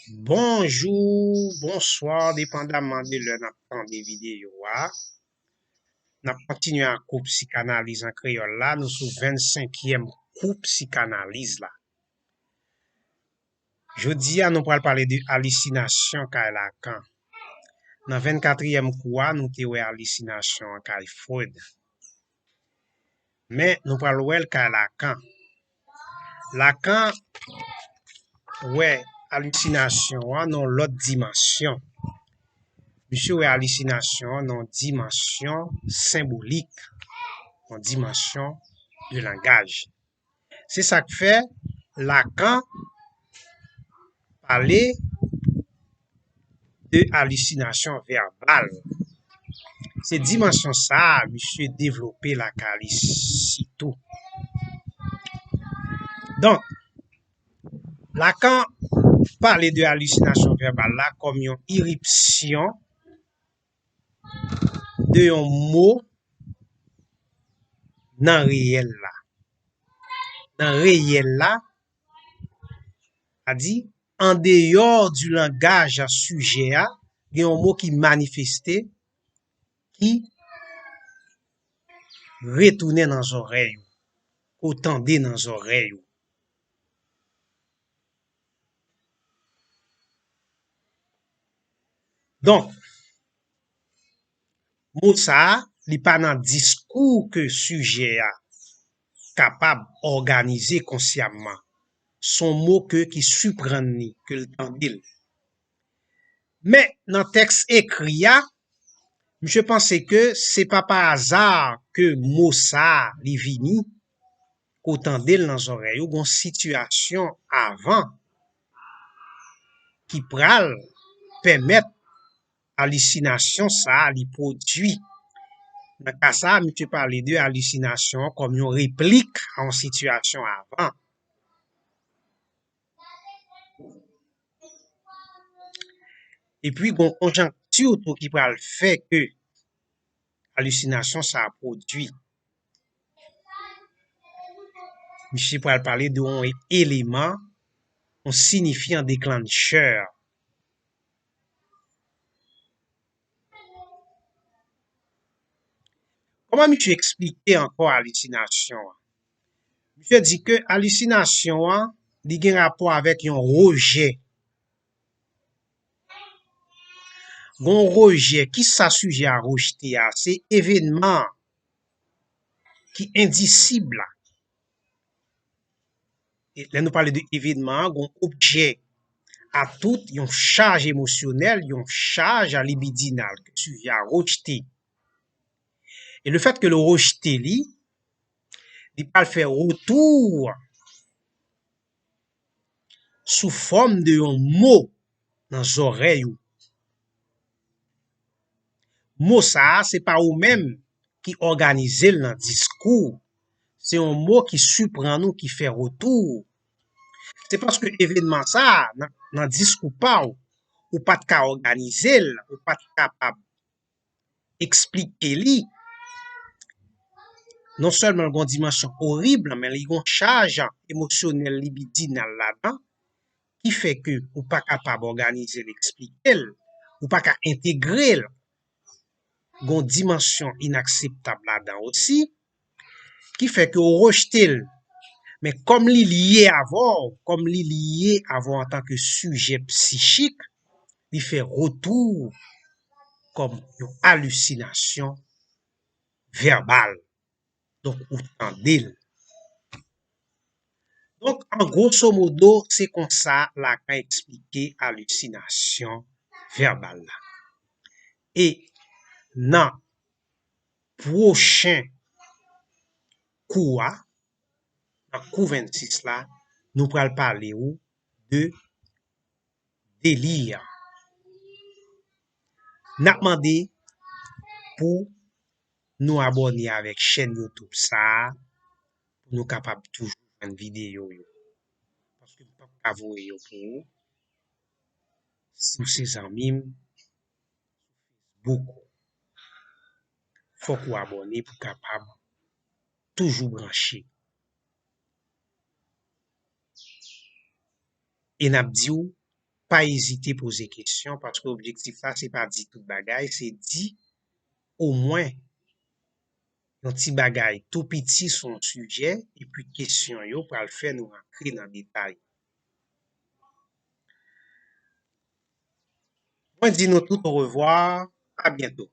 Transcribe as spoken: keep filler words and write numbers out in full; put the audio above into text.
Bonjou, bonswa, depandaman de lè n ap tande videyo a. N ap kontinye ak kou psikanaliz an kreyòl la, nou sou vennsenkyèm kou psikanaliz la. Jodi a, nou pral pale de alisinasyon kay Lacan. Nan vennkatriyèm kou a, nou te wè alisinasyon an kay Freud. Men, nou pral wè l kay Lacan. Lacan wè alisinasyon an nan yon lòt dimansyon. Misye wè alisinasyon an nan yon dimansyon senbolik, yon dimansyon de langaj. Se sa k fè Lacan pale de alisinasyon vèbal. Se dimansyon sa a misye devlope lakay li sitou. Donk, Lacan pale de alisinasyon vèbal la kòm yon iripsyon de yon mo nan reyèl la. Nan reyèl la, sa di, andeyò di langaj a sijè a, gen yon mo ki manifeste, ki retounen nan zòrèy ou, ke w tande nan zòrèy ou. Donk, mo sa a, li pa nan diskou ke sijè a kapab òganize konsyamman. Se yon mo ke, ki siprann li, ke l tande l. Men, nan tèks ekri a, misye panse ke se pa pa aza ke mo sa a, li vini, ke w tande l nan zòrèy ou, gen yon sitiyasyon avan ki pral pèmèt alisinasyon sa a li pwodui. Nan ka sa a, misye pale de alisinasyon an kòm yon replik a yon sitiyasyon avan. Epi, gen yon konjonkti tou ki pral fè ke alisinasyon sa a pwodui. Misye pral pale de yon eleman, yon siyifyan deklanchè. Kòman misye eksplike ankò alisinasyon an? Misye di ke alisinasyon an, li gen rapò avèk yon rejè. Gon rejè, kisa sijè a rejte a? Se evènman an ki endisib la. E lè nou pale de evènman an, gon objè atout, yon chaj emosyonèl, yon chaj libidinal ke sijè a rejte. E le fèt ke l rejte li, li pral fè retou sou fòm de yon mo nan zòrèy ou. Mo sa a, se pa ou menm ki òganize l nan diskou. Se yon mo ki siprann ou, ki fè retou. Se paske evènman sa a, nan, nan diskou pa w, ou pa t ka òganize l, ou pa t kapab eksplike li. Non sèlman l gen yon dimansyon orib, men li gen yon chaj emosyonèl libidinal ladan, ki fè ke ou pa kapab òganize l, eksplike l, ou pa ka entegre l. Gen yon dimansyon inakseptab ladan osi, ki fè ke w rejte l. Men kòm li lye avè w, kòm li lye avè w antanke sijè psichik, li fè retou kòm yon alisinasyon vèbal. Donk, ou tande l. Donk, an gwoso modo, se konsa Lacan eksplike alisinasyon vèbal la. E nan pwochen kou a, nan kou vennsis la, nou pral pale w de deli a. N ap mande pou nou abòne avèk chèn YouTube sa a, pou nou kapab toujou jwenn videyo yo. Paske m p ap ka voye yo pou ou. Si w se zanmi m, Facebook, fòk ou abòne pou w kapab toujou branche. E n ap di w, pa ezite poze kesyon, paske objektif la, se pa di tout bagay, se di omwen yon ti bagay tou piti sou yon sijè, epi kesyon yo pral fè nou rantre nan detay. Mwen di nou tout orevwa, a byento.